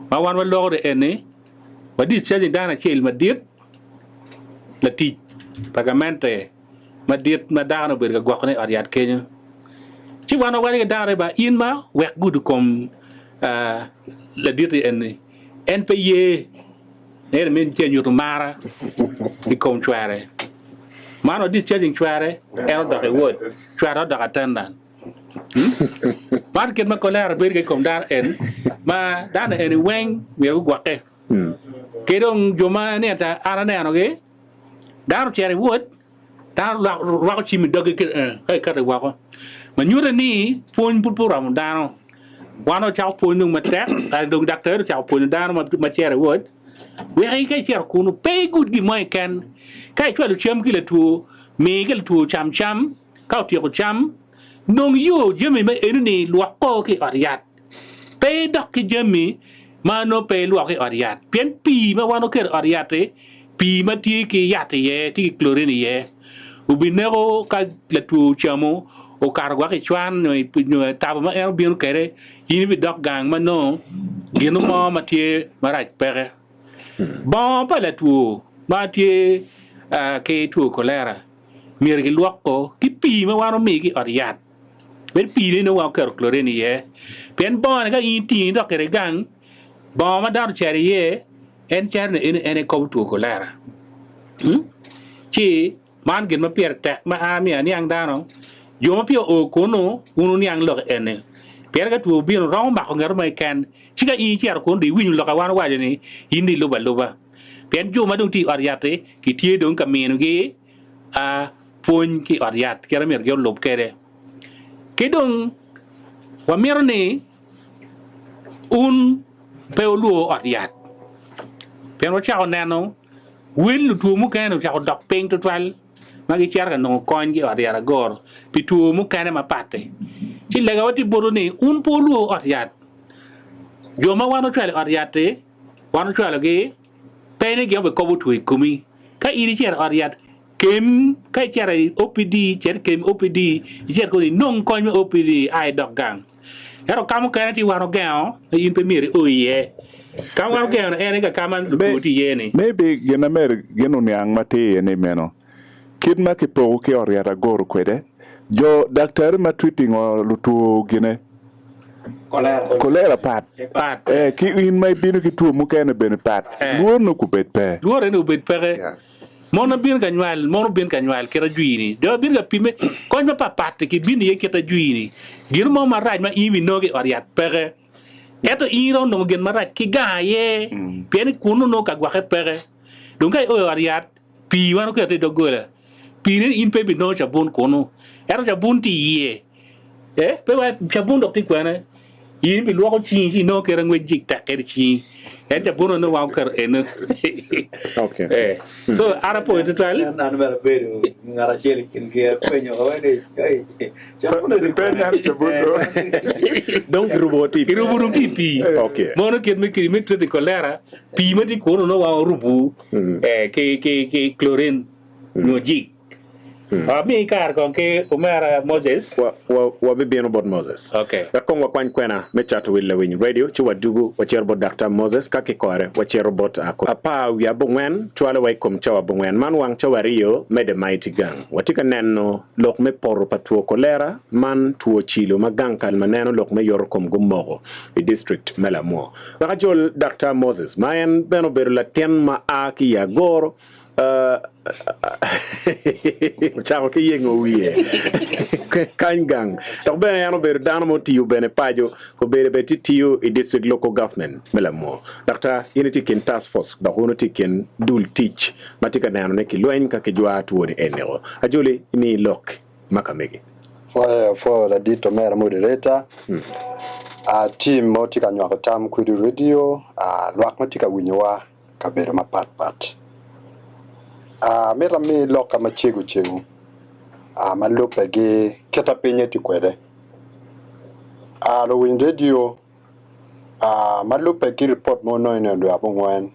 Speaker 8: Ma wan waloko ni eni, wa discharging dano acel madit, latic pa gamente madit ma dano obedo ka gwokone i ot yat kenyo. Ci wan wawaco ki dano ni ba in ma wek gudo kom ladit-ti eni, en pe ye ento meno tye ka nyuto mara i kom cware. Man wa discharging cware en odok i ward, cware odok attendant. Man kit ma kolera bedo kwede i kom dano en ma dano eni weng myero gugwokke. Ki dong jo ma ni an anenogi, dano ocito i ward, Dano rwako cim i doggi ka giketo woko, ma nyuto ni pwony pud pe oromo dano. Wan wacako pwony dong matek, dong daktari ocako pwonyo dano ma cito i wod, wek ka icito kunu pe igud gin mo keken. Ka icwalo cam ki latwo, mi ki latwo ocam cam, ka otyeko cam, nong yo jami ma enoni lwoko ki i ot yat. Pe idok ki jami ma nongo pe ilwoko i ot yat, pien pii ma wan waketo i ot yat-ti, pii ma tye ki yat iye, tye ki chlorine iye, obineko ka latwo ocamo okato gwok i cwan nyo i tabo ma en obino kwede, in ibidok gang ma nongo gin mo ma tye marac peke. Bongo pa latwo ma tye ki two kolera myero gilwoko ki pii ma wan omiyo ki i ot yat. Bed pii-ni nongo wan waketo chlorine iye, pien bongo-ni ka in itingo idok kwede gang, bongo ma dano ocito iye, En caro ni eni en aye kobo two kolera. Ci man gin ma pire tek ma an amiyo aniang dano. Jo ma peya oo kunnu, wun wuniang lok eni. Pien ka two obino, romo mako ngat mo keken, ci ka in icito kunnu dong iwinyo lok a wan owaco ni, in dong ilubo aluba. Pien jo ma dong tye i ot yat-ti, kitye dong ka minogi a pwony ki i ot yat kit ma myero gin olub kwede. Ki dong wamito ni wun pe wulwor ot yat, pien wacako neno wel lutwo mukene ocako dok piny tutwal ma gicito ka nongo kony ki i ot yat agoro pi two mukene mapat-ti. Ci legawa tye botwu ni wun pe wulwor ot yat. Jo ma wan ocwalo i ot yat-ti, wan ocwalogi pe ni gin obikobo two i komi. Ka in icito i ot yat, kem ka icito i OPD, cit i kem OPD, icit kong inong kony me OPD a idok gang. Ento ka mukene tye wan ogengo ni in pe myero io iye. Ka wan ogengo ni en aye ka ma lutwo tye iye-ni.
Speaker 7: Maybe gin ame gin oniang matir iye ni meno kit ma kipoko ki ot yat agoro kwede jo daktari ma treating lutwo gine kolera pat eh ki in ma ibino ki two mukene bene pat lworo nongo kubed pe.
Speaker 8: Lworo eni obed peke. Mon ma bino ka nywal, mon obin ka nywal kit ajwini, jo ma bino ka pimme, kony mapatpat-ti kibino iye kit ajwini. Gin mo marac ma in ibinongo ki i ot yat peke. Ento in iromo nongo gin marac ki gang aye, pien ni kunnu nongo ka gwokke peke. Dong ka io i ot yat, pii wan oketo i doggola, pii-ni in pe ibinongo cabun kunnu. Ento cabun tye iye. Ee, pe wa cabun dok tye kwene. In ibilwoko cingi ci inongo kite ngwec jik tek kede i cingi. En cabun eno wa oketo eno.
Speaker 2: Okay.
Speaker 8: Eh. So an apoyo tutwal.
Speaker 5: An an bene abedo ngat acel i kingi apenyo ka wene ni cabun eni
Speaker 7: Pe neno cabun do.
Speaker 2: Dong kirubo tye i pii.
Speaker 8: Kirubo dong tye i pii.
Speaker 2: Okay.
Speaker 8: Mono kit me me treat kolera, pii ma tye kunu nongo wa orubo eh, ki ki ki chlorine nyo jik. Ami kare kong ki omera Moses.
Speaker 2: Wabibino bot Moses.
Speaker 8: Okay.
Speaker 2: Wek kong wakwany kwena me cato wil lawiny radio ci wadugu wacito bot Daktar Moses ka kikore wacito bot apar wiye abongwen cwalo wa i kom cawa abongwen man wang cawa ariyo me The Mighty Gang. Watye ka neno lok me poto pa two kolera man two cilo ma gang kal ma neno lok me yoto kom gumoko i district me Lamwo. Wek ajol Daktar Moses ma en bene obedo latin ma a ki i Agoro Ocako ki yengo wiye kany gang dok bene en obedo dano ma otiyo bene paco obedo bene tye tiyo i district local government me Lamwo. Daktar in itye i kin task force dok wun wutye i kin dul tic ma tye ka neno ni kilweny ka kijwa twoni eniko. Ajoli imi lok ma ka megi.
Speaker 4: Pwoyo apwoyo ladit omera moderator, team ma wutye ka nywako tam kwede i radio, lwak ma tye ka winyowa. kabedo mapat pat. Amito ami lokka macego cego ma lubbe ki kit ma pinye tye kwede. Luwiny redio ma lubbe ki ripot ma onongo i nino dwe abongwen,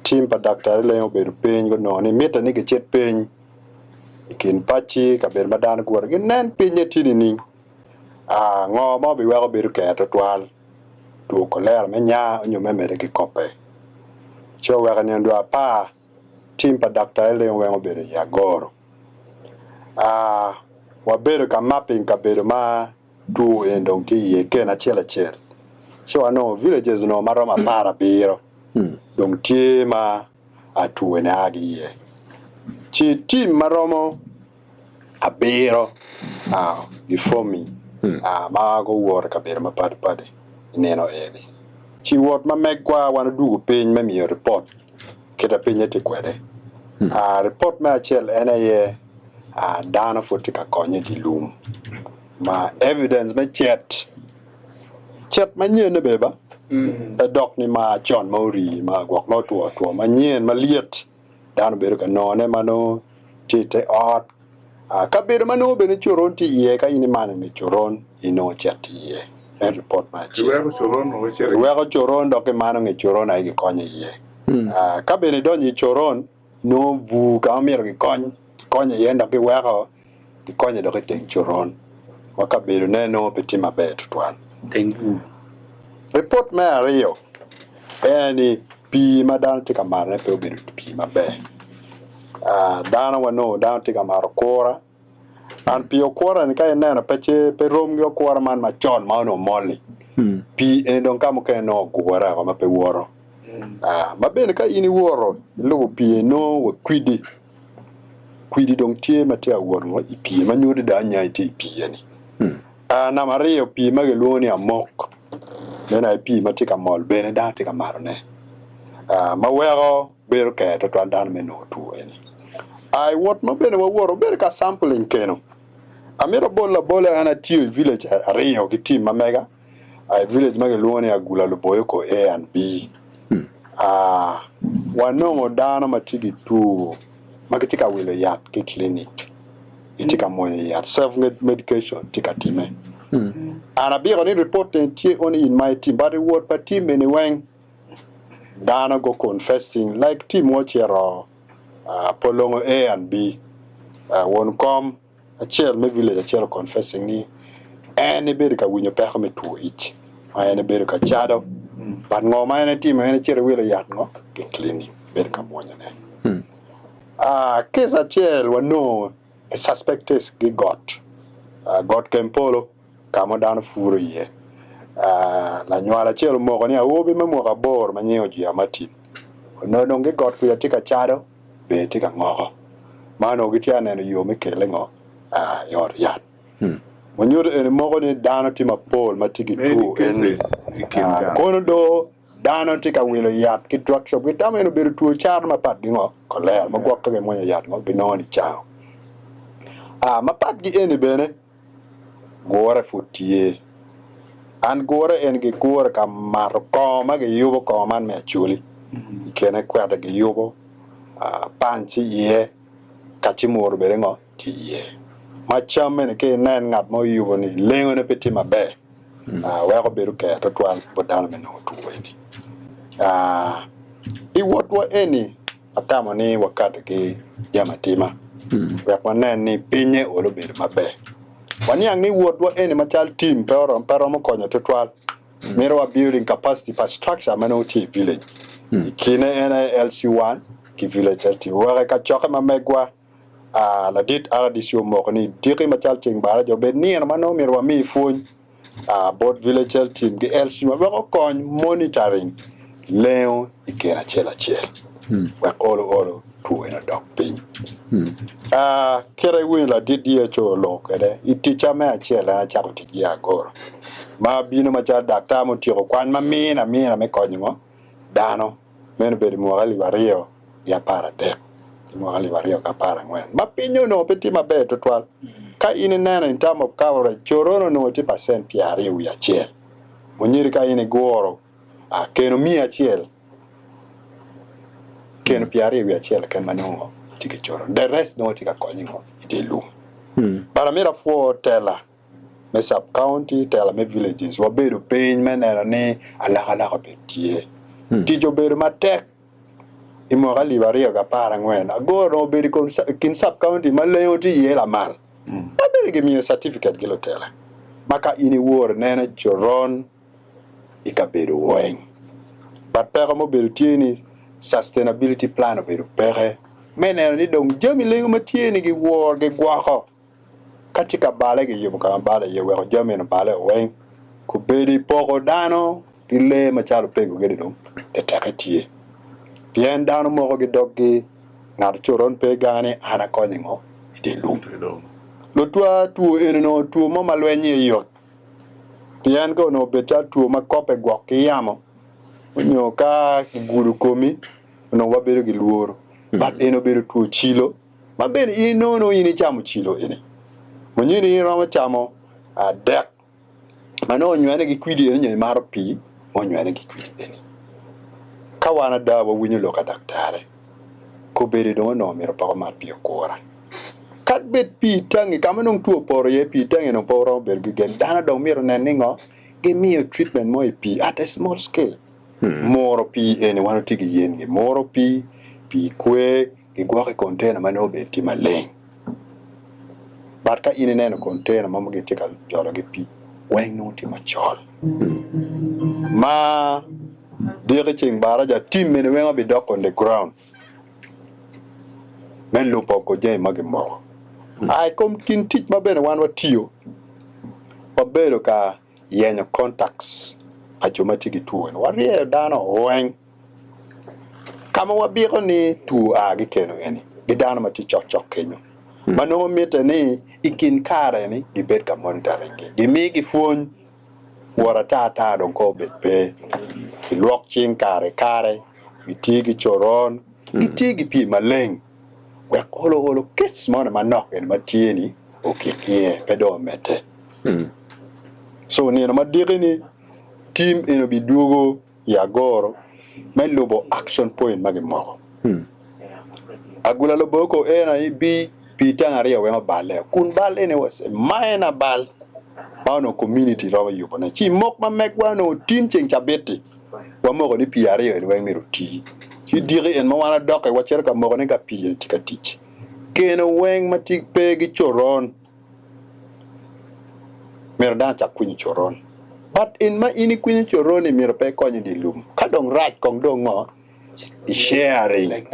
Speaker 4: tim pa daktari leng obedo piny gunongo ni mitte ni gicit piny i kin paci kabedo ma dano giwoto ginen pinye tye nining, ngo ma obiweko bedo ker tutwal. two kolera me nya nyo me medde ki koppe. Ci oweko i nino dwe apar, tim pa daktari ringo weng obedo i agoro. Aa, wabedo ka mapping kabedo ma two eni dong tye iye kene acel acel. Ci wanongo villages onongo maromo aparabiro dong tye ma two eni a ki iye. Ci tim maromo abiro gifomi ma guwoto i kabedo mapatpat i nino eni. Ci wot ma megwa wan odwogo piny me miyo ripot kit ma pinye tye kwede. Ripot me acel en aye dano pud tye ka konye i dye lum ma evidence me cet, cet manyene bene ba pe dok ni ma con ma ori ma gwok ma otwo atwo manyen malyet. Dano bedo ka nongone ma nongo tye i te ot. Kabedo ma nongo bene coron tye iye, ka in imanyo nge coron, inongo cet tye iye. En ripot me acel. Iweko coron dok kimano nge coron aye gikonyo iye. Ka bene idonyo i coron, inongo bur ka ma myero gikony, gikonyo iye dok giweko gikonyo dok i teng coron ma kabedone nongo pe tye maber tutwal. Ripot me aryo en aye ni pii ma dano tye ka matone pe obedo pii maber. Dano wanongo dano tye ka mato okura and pii okura-ni ka ineno pe ce pe rom ki okura man macon ma onongo mol-li. Pii eni dong ka mukene nongo ogure woko ma pe woto. Ma bene ka in iwoto ilubo pii inongo wa kwidi. Kwidi dong tye ma tye ka wot ngo i pii ma nyuto ni dong anyangi tye i pii eni. Namba aryo, pii ma gilwongo ni amok, meno aye pii ma tye ka mol bene dano tye ka matone ma weko bedo ker twatwal dano me nongo two eni. I wot ma bene wawoto wabedo ka sampling keno. Amito abol labole an atiyo i village aryo ki team ma mega. I village ma gilwongo ni Agula Luboyo ko A and B. Wanongo dano ma tye ki two ma gitye ka wilo yat ki clinic gitye ka mwonyo yat self medication tye ka time. An abiko ni report eni tye only in my team but i wot pa team eni weng dano go confessing like team mo ocito Polongo A and B won kom acel me village acel o confessing ni en ebedo ka winyo peko me two ic ma en ebedo ka cado but ngo ma en etimo en ecito ewilo yat ngo ki clinic bedo ka mwonyo ne. Case acel wanongo a suspect case ki got got Kempolo ka ma dano puro iye lanywal acel omoko ni awobi me mwaka aboro ma nyinge Ojia Martin onongo dong ki got kuca tye ka cado bene tye ka ngoko ma onongo gitye ka neno yo me kele ngo i ot yat. Munyuto eni moko ni dano tye mapol ma tye ki
Speaker 7: Many
Speaker 4: two eni.
Speaker 7: cases i kin gang.
Speaker 4: Kono do dano tye ka wilo yat ki drug shop gitamo eni obedo two caro mapat ki ngo kolera ma gwok ka gimwonyo yat ngo ginongo ni cango. Mapat ki eni bene gure pud tye. An gure eni gigure ka mato kongo ma giyubo kongo man me acholi i kine kwete giyubo panc tye iye kacimuro bene ngo tye iye ma cam eni ka inen ngat ma oyubo ni lengo ne pe tye maber weko bedo ker twatwal bot dano me nongo two eni. I wotwa eni Atamo ni wakati ki jami atima wek wanen ni pinye olo obedo maber. Waniang ni wotwa eni macalo team pe oromo pe romo konyo tutwal. Mito wa building capacity pa structure ma nongo tye i village. I kine en aye LC1 ki village health team. Wek i kacokke ma megwa ladit RDC omoko ni diki macalo ceng baraja obed nino ma nongo myero wami pwony bot Village Health Team ki LC wek okony monitoring lengo i kin acel acel wek olo olo two eni odok piny. Kite iwinyo ladit DHO oloko kwede i ticca me acel en acako tic ki agoro ma abino macalo daktar ma otyeko kwan ma mine amina me konyo ngo dano. Meno obedo i mwaka alip aryo ki aparadek ki mwaka alip aryo ki aparangwen ma pinye onongo pe tye maber tutwal. Ka in ineno in term of coverage, coron onongo tye pacent pyeraryo wiye acel. Munyiri ka in iguro keno miya acel, keno pyeraryo wiye acel keken ma nongo tye ki coron. The rest nongo tye ka konyi ngo i dye lum. But amito apwo tela. me sub county, tela me villages wabedo piny me neno ni alokaloka obedo tye. Tic obedo matek i mwaka alip aryo ki aparangwen. Agoro dong obedo i kin sub county ma lengo tye iye lamal ma bene gimiyo certificate ki lutela ma ka in iworo ineno coron i kabedo weng. But peko ma obedo tye ni sustainability plan obedo peke me neno ni dong jami lengo ma tye ni giworo gigwoko. Ka tye ka bale giyubo ka ma bale iye weko jami eni obale weng. Kobedo i poko dano ki lee macalo opego gini dong tetekke tye. Pien dano moko gi doggi ngat coron pe gang ni an akonyo ngo i dye lum. Lutwa two eni onongo two mo ma lweny iye yot. Pien ka onongo obed calo two ma kope gwok ki yamo onyo ka kigudo komi onongo wabedo ki lworo. But eni obedo two cilo. Ma bene in inongo nongo in icamo cilo eni, munyo ni in iromo camo dek ma nongo onywene ki kwidi eni nyo imato pii ma onywene ki kwidi eni. Ka wan ada wawinyo lok a daktari, kobedi dong onongo myero pe wamat pii okura. Kad bed pii tangi ka ma nongo two opoto iye pii tangi onongo pe wuromo bedo ki gen. Dano dong myero onen ni ngo? Gimiyo treatment mo i pii at a small scale. Muro pii eni wan watye ki yen gi muro pii, pii kwe, gigwoko i kontena ma nongo bene tye maleng. But ka in ineno kontena ma gitye ka jolo ki pii weng nongo tye macol. Ma diki ceng baraja tim bene weng obidok on the ground me lubo ko jami ma gimoko. A i kom kin tic ma bene wan watiyo, wabedo ka yenyo contacts pa jo ma tye ki two-ni. Waryeyo dano weng. Ka ma wabiko ni two a ki keno eni. Gi dano ma tye cokcok kenyo ma nongo mitte ni i kin kare-ni gibed ka monitoring gi, gimigi pwony wot ata ata dong kong obed pe, gilwok cing kare ki kare, giti ki coron, giti ki pii maleng wek olo olo kec moni manok eni ma tye-ni okik iye pe dong omedde. So nino madiki-ni tim eni obidwogo i agoro me lubo action point ma gimoko. Agula loboko en aye bi pi tang aryo weng oballe kun bal eni was a minor bal ma onongo community romo yubo ne. Ci mok ma megwa onongo tin ceng cabit-ti wamoko ni pii aryo eni weng myero oti. Ci diki en ma wan adokke wacito ka moko ne ka pii eni tye ka tic. Keno weng ma tye pe ki coron. Myero dano ocak kwinyo coron. But in ma in ikwinyo coron-ni myero pe ikony i dye lum. Ka dong rac kong dong ngo? I sharing.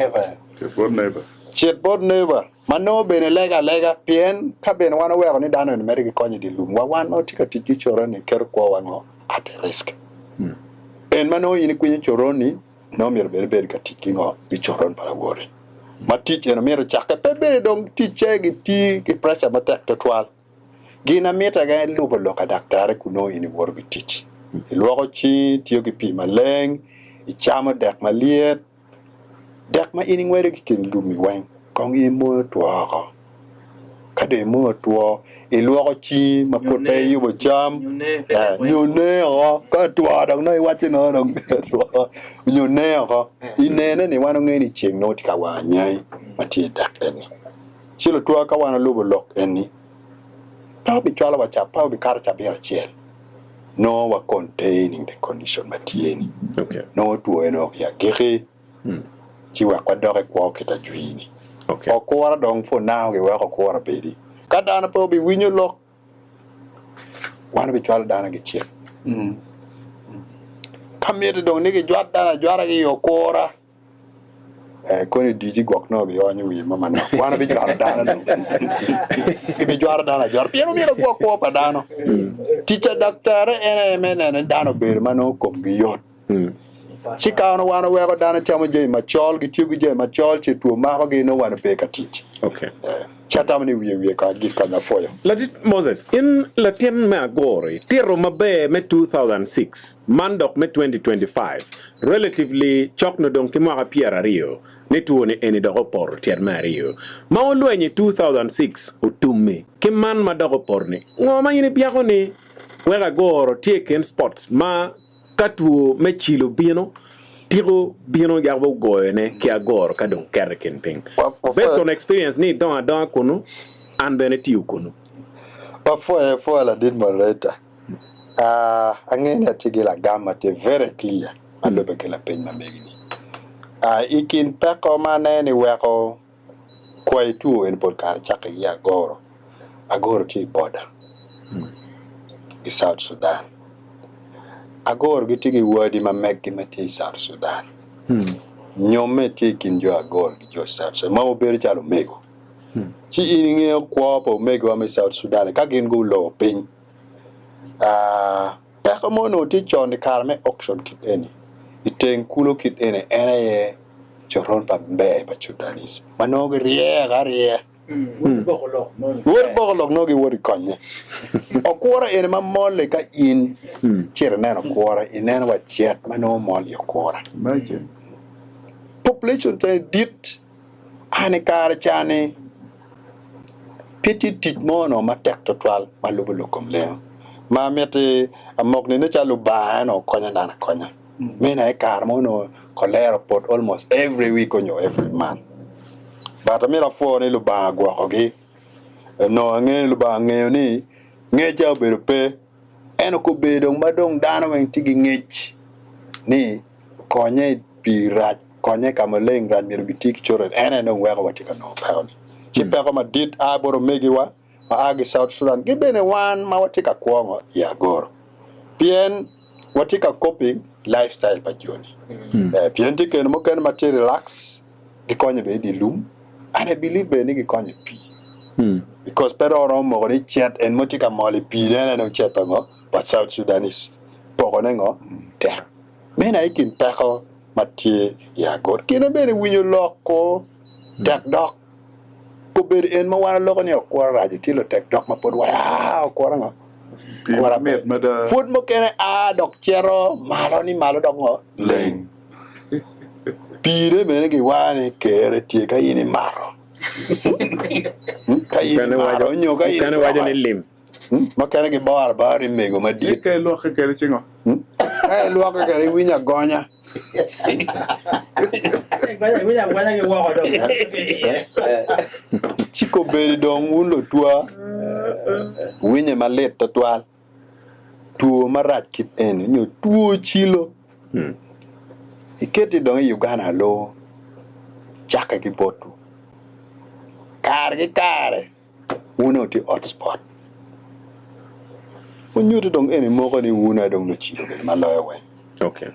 Speaker 7: Cit bot neighbor.
Speaker 4: Cit bot neighbor ma nongo bene lego alega pien ka bene wan oweko ni dano eni mere gikonyo i dye lum wa wan ma watye ka tic ki coron-ni keto kwowa ngo? At a risk. En ma nongo in ikwinyo coron-ni nongo myero bene ibed ka tic ki ngo? Ki coron pa lawoti. Ma tic eno myero ocakke pe bene dong ticce giti ki pressure matek tutwal. Gin a mitte aye lubo lok a daktari kun nongo in iwoto ki tic. Ilwoko cingi, itiyo ki pii maleng, icamo dek malyet, dek ma in ingwedo ki kin lumi weng kong in imoyo two oko. Ka dong imoyo two, ilwoko cingi ma pud pe iyubo cam, nyo ne oko. Ka otwo dok nongo iwacci nongo dong otwo, nyo ne oko. Inene ni wan wangeyo ni ceng nongo tye ka wango anyangi ma tye i dek eni. Ci lutwa ka wan walubo lok eni, pe wabicwalo wa pe wabikato cabit acel nongo wa containing the condition ma tye ni. Nongo two eni ok i agikki ci wek wadok i kwo kit ajwi-ni. Okura dong for now giweko okura bedi. Ka dano pe obiwinyo lok, wan wabicwalo dano gicik. Ka mitte dong ni gijwat dano ajwata ki i okura, eh, koni dici gwok nongo gionyo wiye mo manok. Wan wabijwato dano dong. Gibijwato dano ajwata pien omyero ogwok kwo pa dano. Tic pa daktare en aye me neno ni dano obedo ma nongo komgi yot. Ci ka onongo wan oweko dano camo jami macol, gitiyo ki jami macol, ce two makogi, nongo wan ope ka tic.
Speaker 2: Okay.
Speaker 4: Eh, ci atamo ni wiye wiye kong agik kany apwoyo.
Speaker 2: Ladit Moses, in latin me agoro-i, tito maber me 2006 man dok me 2025, relatively cok nyo dong ki mwaka pyeraryo ni two-ni eni dok opoto tyen me aryo. Ma olwenyo i 2006 otum-mi ki man ma dok opoto-ni, ngo ma in ibyeko ni wek agoro tye i kin spots ma Ka two me cilo bino, tiko bino yabo goyone ki agoro ka dong keto i kin piny. Based on experience ni idongo adonga kunu, an bene itiyo kunu.
Speaker 4: Wapwoyo apwoya ladit moderator. Ah, angeyo ni atye ki lagam ma tye very clear ma lube ki lapeny ma megi ni. Ah, i kin peko ma aneno ni weko Kwayi two eni pol kare cakke ki i agoro. Agoro tye i boda i South Sudan. Agoro gitye ki wadi ma meggi ma tye i South Sudan. Nyomme tye i kin jo agoro ki jo South Sudan ma obedo calo omego. Ci in ingeyo kwo pa omegiwa me South Sudan ka gin gulobo piny. Peko mo onongo tye con i kare me auction kit eni i teng kulu kit eni en aye coron pa ber pa Sudanese ma nongo giryeko aryeya. Wod boko lok nongo giwoto i konye. Okura eni ma mol-li ka in cito ineno okura ineno wa cet ma nongo mol i okura. Population cani dit an i kare cani pe tye tic mo onongo matek twatwal ma lubo lok kom lengo ma miti amok ni nen calo Lubanga en onongo konya dano akonya. Meno aye kare ma onongo kolera opot almost every week onyo every month. But amito apwo ni Lubanga ogwokogi. Onongo angeyo ni Lubanga ngeyo ni ngecca obedo pe. Ento kobedo dong ma dong dano weng tye ki ngec ni konye pi rac, konye ka maleng rac myero giti ki coron en aye dong weko watye ka nongo peko-ni. Ci peko madit a bot omegiwa ma a ki South Sudan ki bene wan ma watye ka kwo ngo i agoro pien watye ka coping lifestyle pa joni. Eh, pien tye keno mukene ma tye relax gikonyo bene i dye lum and I believe bene ni gikonyo i pii because pe dong oromo moko ni cet en mo tye ka mol i pii ne en aye dong cet pa ngo pa South Sudanese pokone ngo tek. Meno aye kin peko ma tye i agoro. Kine bene winyo lok ko. Tek dok obedo en ma wan waloko ni okura rac tye lutek dok ma pud waco aa okura ngo? Okura ber. Pud mukene a dok cito malo ni malo dok ngo? Leng. Pii-ne bene giwaco ni kerre tye ka in imato. Ka in imato nyo ka in
Speaker 2: Mukene waco ni lim.
Speaker 4: Mukene giboro abora ni mego madit.
Speaker 7: Ka ilwokke kwede ci ngo?
Speaker 4: Ka ilwokke kwede iwinyo agonya. Ci kobedo dong wun lutwa, winye malit twatwal, two marac kit eni nyo two cilo iketi dong i Uganda aloo cakke ki botwu kare ki kare. Wun aye wutye i hotspot. Wunyuto dong eni moko ni wun aye dong lucilo gin ma loyo weng.
Speaker 2: Okay.